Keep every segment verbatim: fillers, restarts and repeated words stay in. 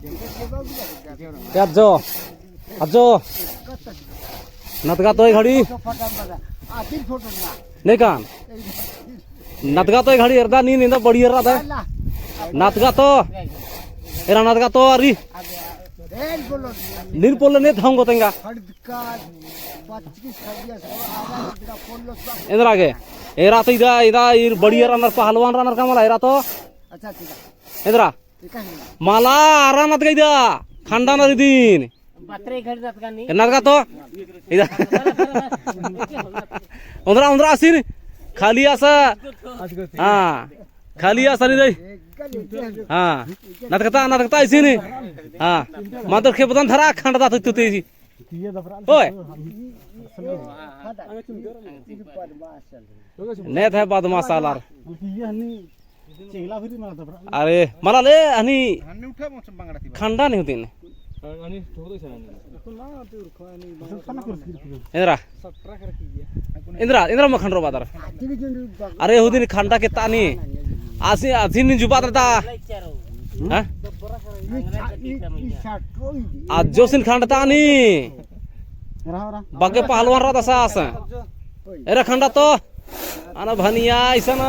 ए अज्जो, अज्जो। नतगा तो ए घड़ी। नहीं कान। नतगा तो ए घड़ी एरदा नीन एन्दा बढ़िया रअदय। नतगा तो। एरा नतगा तो अरी। नीन पोल्ले ने धाऊंगो तेंगा। एन्दरा गे। एरा तो इदा, इदा ईर बढ़िया रअनर पहलवान रअनर का मला एरा तो। अच्छा, ठीक है। एन्दरा। मला आरा नतगा इदा, खंडा नर इदिन। बतरे घर नतगा नी। नतगा तो। इदा। ओन्दरा, ओन्दरा आसिन। खाली आसा। हाँ। खाली आसा नी दई। हाँ। नतगता, नतगता आसिन। हाँ। मातर खे बदन धरा खंडा ता तुती। ओए। ने थे बदमाश सालार। अरे, मला ले, हनी। खंडा नी हुदिन। एन्दरा। एन्दरा, एन्दरा मा खंडरो बादर। अरे, हुदिन खंडा के तानी। आसी, आसी नी जुबात रता। हाँ? अज्जो सिन खंडता नी। बग्गे पहलवान रअदस आस। एरा खंडा तो। अना भनिया इसन।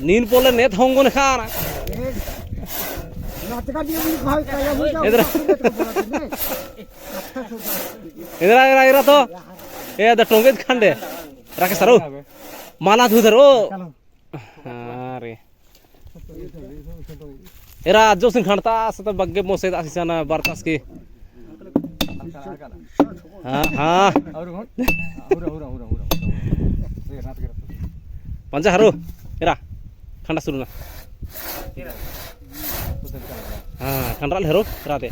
नीन पोल्ले ने धाऊंगो ने खान। एन्दरा। एन्दरा, एरा, एरा तो। ए, द टोंगे खंडे। राकेश सरो। मला धुधरो। हाँ रे। एरा अज्जो सिन खंडता, सत बग्गे मोसे दा सिसन बरतास की। हाँ, हाँ। पंजा हरो, एरा, खंडा सुरु ना। हाँ, खंडा ले हरो, एरा दे।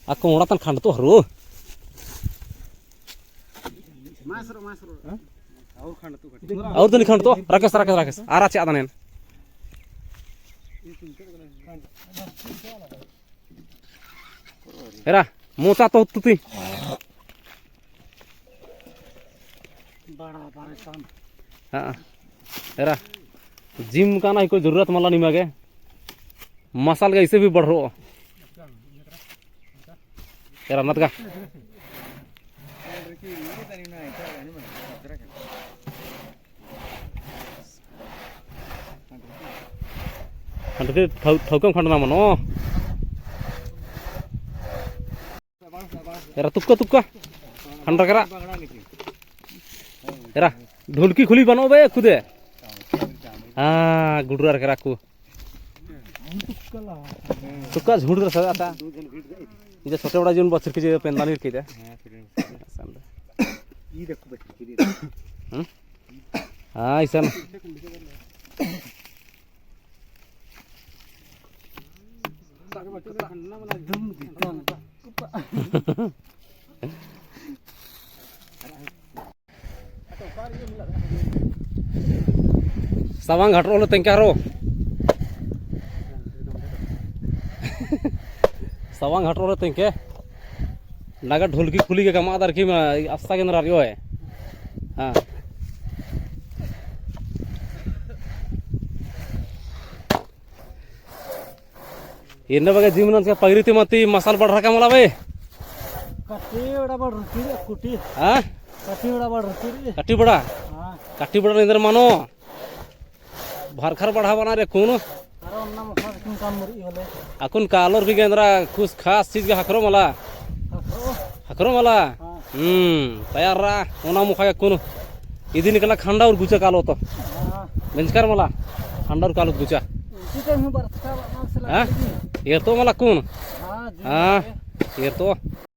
आ कोंड़ा तन खंडतो हरो। और तो नहीं खंडतो, राकेश, राकेश, राकेश। आरा चे आदनेन। एरा, मोचा तो तुती। बड़ा परेशान। हाँ, एरा, gym काना ही कोई जरूरत मला निमा गे। मसाल गा इसे भी बढ़रो। एरा नतगा। खंडके ठौ-, ठौकम खंडना मनो। एरा तुक्का, तुक्का। खंडरा केरा। एरा ढोलकी खुली बनो बे खुदे। हाँ, गुडरा केरा कु। तुक्का झुंड कर सदा था। इजे छोटे बड़ा जीवन बचर की जे पेंदा नहीं रखी दे। हम्म? हाँ, इसन। सवांग हटरो ले तेंके हरो। सवांग हटरो ले तेंके। नगा ढोलकी खुली के कमादर की मैं अस्ता के अंदर आ रही है। हाँ। इन्ना बग्गे gym नंजका पगरी ती मती मसाल बढ़रका मला बे। कट्टी बड़ा बढ़रकी रे, कुटी। हाँ? कट्टी बड़ा बढ़रकी रे। कट्टी बड़ा? हाँ। कट्टी बड़ा निंदर मानो। भरखर बढ़ा बना रे कुन। अरे उन्ना मुखा कुन काम मुरी होले। अकुन कालोर भी गेंदरा कुछ खास चीज का हकरो मला। हकरो? हकरो मला? हाँ। हम्म, तैयार रहा, ओना मुखा का कुन। इदी निकला खंडा और गुचा कालो तो। हाँ। बेंजकर मला, खंडा और कालो गुचा। उसी टाइम में बरखा बरना से हाँ? लगी। एरतो मला कुन? हाँ, जी। हाँ, एरतो।